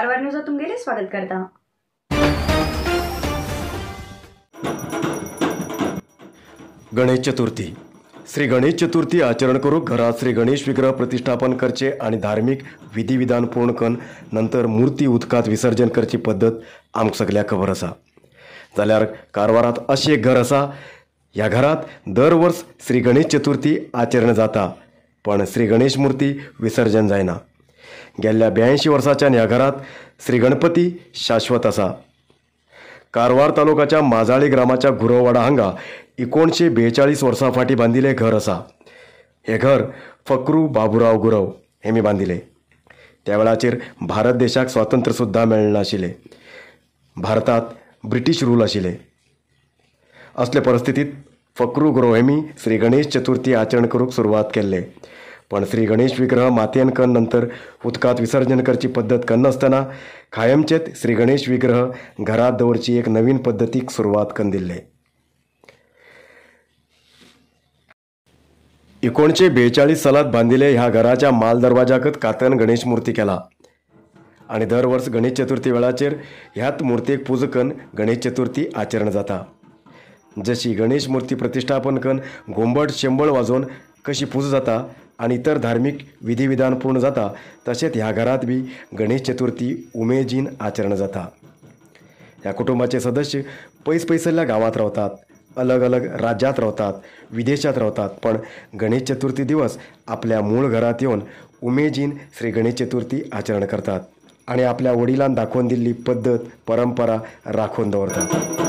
कारवार न्यूजात तुमगेले स्वागत करता। गणेश चतुर्थी। श्री गणेश चतुर्थी आचरण करूक घरात श्री गणेश विग्रह प्रतिष्ठापन करचे आणि धार्मिक विधिविधान पूर्ण करून नंतर मूर्ती उदकात विसर्जन करची पद्धत आमकां सगळ्याक खबर आसा। जाल्यार कारवारात अशें एक घर आसा, ह्या घरात दर वर्स श्री गणेश चतुर्थी आचरण जाता, पण श्री गणेश मूर्ती विसर्जन जायना। गेल्ल्या 82 वर्सांच्यान ह्या घरात श्री गणपती शाश्वत आसा। कारवार तालुकाच्या माजाळी ग्रामाच्या गुरववाडा हांगा 1942 वर्सां फाटीं बांदिल्लें घर आसा। हें घर फकरू बाबुराव गुरव हेमी बांदिलें। त्या वेळाचेर भारत देशाक स्वातंत्र्य सुद्दां मेळनाशिल्लें। भारतात ब्रिटीश रूल आशिल्लें। असले परिस्थितीत फकरू गुरव हेमी श्री गणेश चतुर्थी आचरण करूंक सुरवात केल्ले, पण श्री गणेश विग्रह मातयेन करून नंतर उदकांत विसर्जन करची पद्दत करनासतना कायमचेच श्री गणेश विग्रह घरात दवरची एक नवीन पद्दतीक सुरवात करून दिल्ले। 1942 सालात बांदिले ह्या घराच्या माल दरवाजाकच कातन गणेश मूर्ती केला आनी दर वर्स गणेश चतुर्थी वेळाचेर ह्याच मूर्तीक पुजा करून गणेश चतुर्थी आचरण जाता। जशी गणेश मूर्ती प्रतिष्ठापन करून गोंबट शेंबळ वाजोवन कशी पुजा जाता आनी इतर धार्मिक विधिविधान पूर्ण जाता, तशेंच ह्या घरात बी गणेश चतुर्थी उमेदीन आचरण जाता। ह्या कुटुंबाचे सदस्य पयस पयसल्ल्या गांवांत रावतात, अलग अलग राज्यात रावतात, विदेशात रावतात, पण गणेश चतुर्थी दिवस आपल्या मूळ घरात येवन उमेदीन श्री गणेश चतुर्थी आचरण करतात आनी आपल्या वडिलान दाखोवन दिल्ली पद्दत परंपरा राखून दवरतात।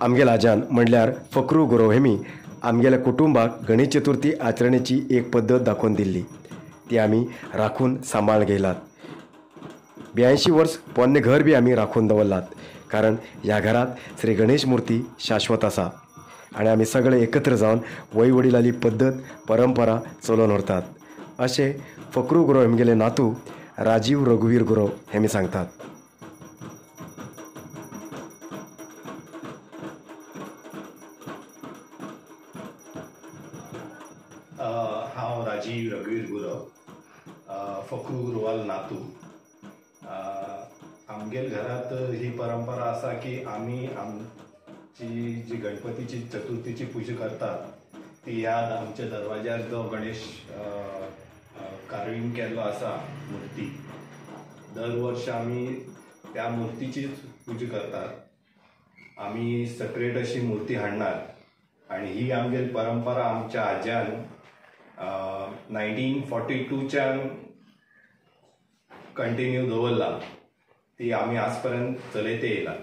आमगेल्या आज्यान म्हणल्यार फकरू गुरव हेमी आमगेल्या कुटुंबाक गणेश चतुर्थी आचरणेची एक पद्दत दाखोवन दिल्ली, ती आमी राखून सांबाळ घेयलात। 82 वर्स पोन्नें घर बी आमी राखून दवरलात, कारण ह्या घरात श्री गणेश मूर्ती शाश्वत आसा आनी आमी सगळे एकत्र जावन वय वडिलाली पद्दत परंपरा चलोवन व्हरतात, अशें फकरू गुरव हेमगेले नातू राजीव रघुवीर गुरव हेमी सांगतात। हांव राजीव रघुवीर गुरव, फकरू गुरवाल नातू। आमगेल घरात ही परंपरा आसा की आमी आमची जी गणपतीची चतुर्थीची पुजा करतात ती ह्या आमच्या दरवाज्यार जो गणेश कार्विंग केल्लो आसा मूर्ती, दर वर्सा आमी त्या मूर्तीचीच पुजा करतात। आमी सेपरेट अशी मूर्ती हाडनात आनी ही आमगेली परंपरा आमच्या आज्यान 1942च्यान कंटिन्यू दवरला, ती आमी आज पर्यंत चलयत येयला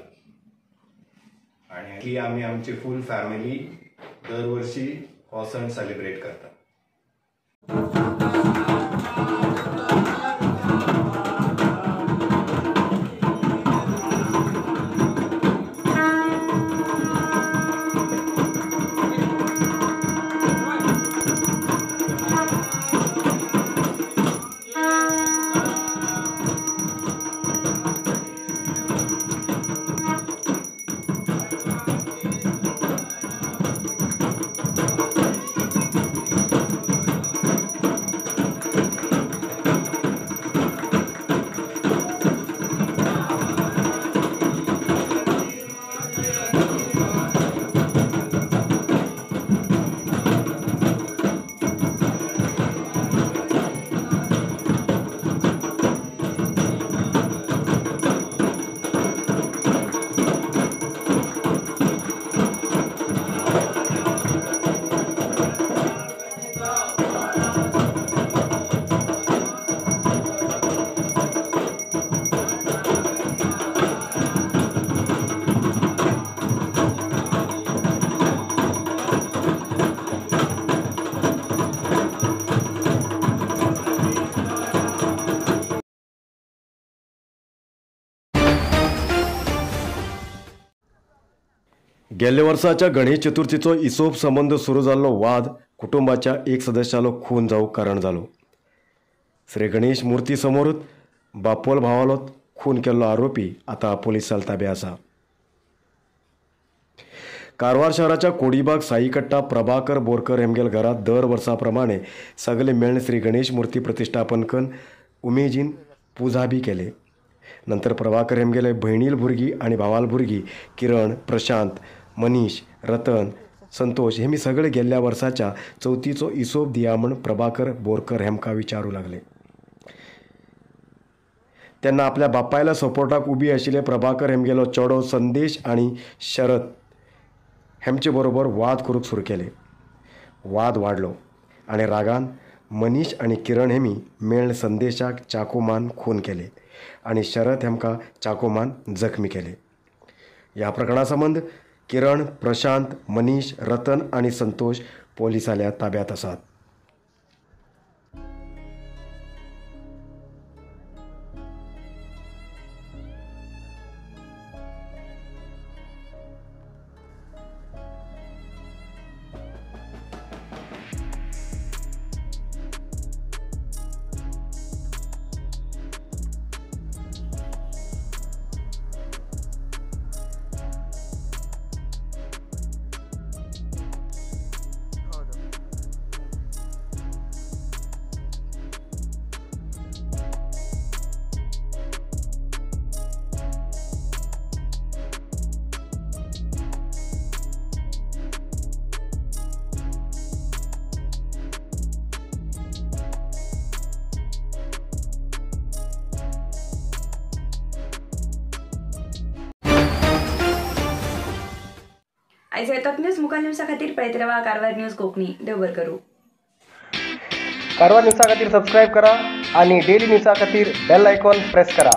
आनी ती आमी आमची फूल फॅमिली दर वर्षी हो सण सेलिब्रेट करतात। गेल्ल्या वर्साच्या गणेश चतुर्थीचो इसोप संबंद सुरू जाल्लो वाद कुटुंबाच्या एक सदस्यालो खून जावंक कारण जालो. श्री गणेश मूर्ती समोरूच बापोल भावालो खून केल्लो आरोपी आतां पोलिसां ताब्यात आसा. कारवार शहराच्या कोडीबाग साईकट्टा प्रभाकर बोरकर हेमगेल घरात दर वर्सा प्रमाणे सगळे मेळून श्री गणेश मूर्ती प्रतिष्ठापन करून उमेदीन पुजा बी केले. नंतर प्रभाकर हेमगेले भयणील भुरगीं आनी भावाल भुरगीं किरण, प्रशांत, मनीष, रतन, संतोष हे मी सगळे गेल्ल्या वर्साच्या चवथीचो इसोप दिया म्हण प्रभाकर बोरकर हेमकां विचारू लागले. तेन्ना आपल्या बापायला सपोर्टाक उबी आशिल्ले प्रभाकर हेमगेलो चेडो संदेश आनी शरद हेमचे बरोबर वाद करूंक सुरू केले. वाद वाडलो आनी रागान मनीष आनी किरण हेमी मेळ्ळ संदेशाक चाकू मारून खून केले आनी शरद हेमकां चाकू मारून जखमी केले. ह्या प्रकरणा संबंद किरण, प्रशांत, मनीष, रतन आनी संतोष पोलिसांल्या ताब्यात आसात. आयज येतात न्यूज मुखार न्यूजा खातीर पळयत रावा कारवार न्यूज कोंकणी. देव बरें करूं. कारवार न्यूजा खातीर सबस्क्रायब करा आणि डेली न्यूजा खातीर बेल आयकॉन प्रेस करा.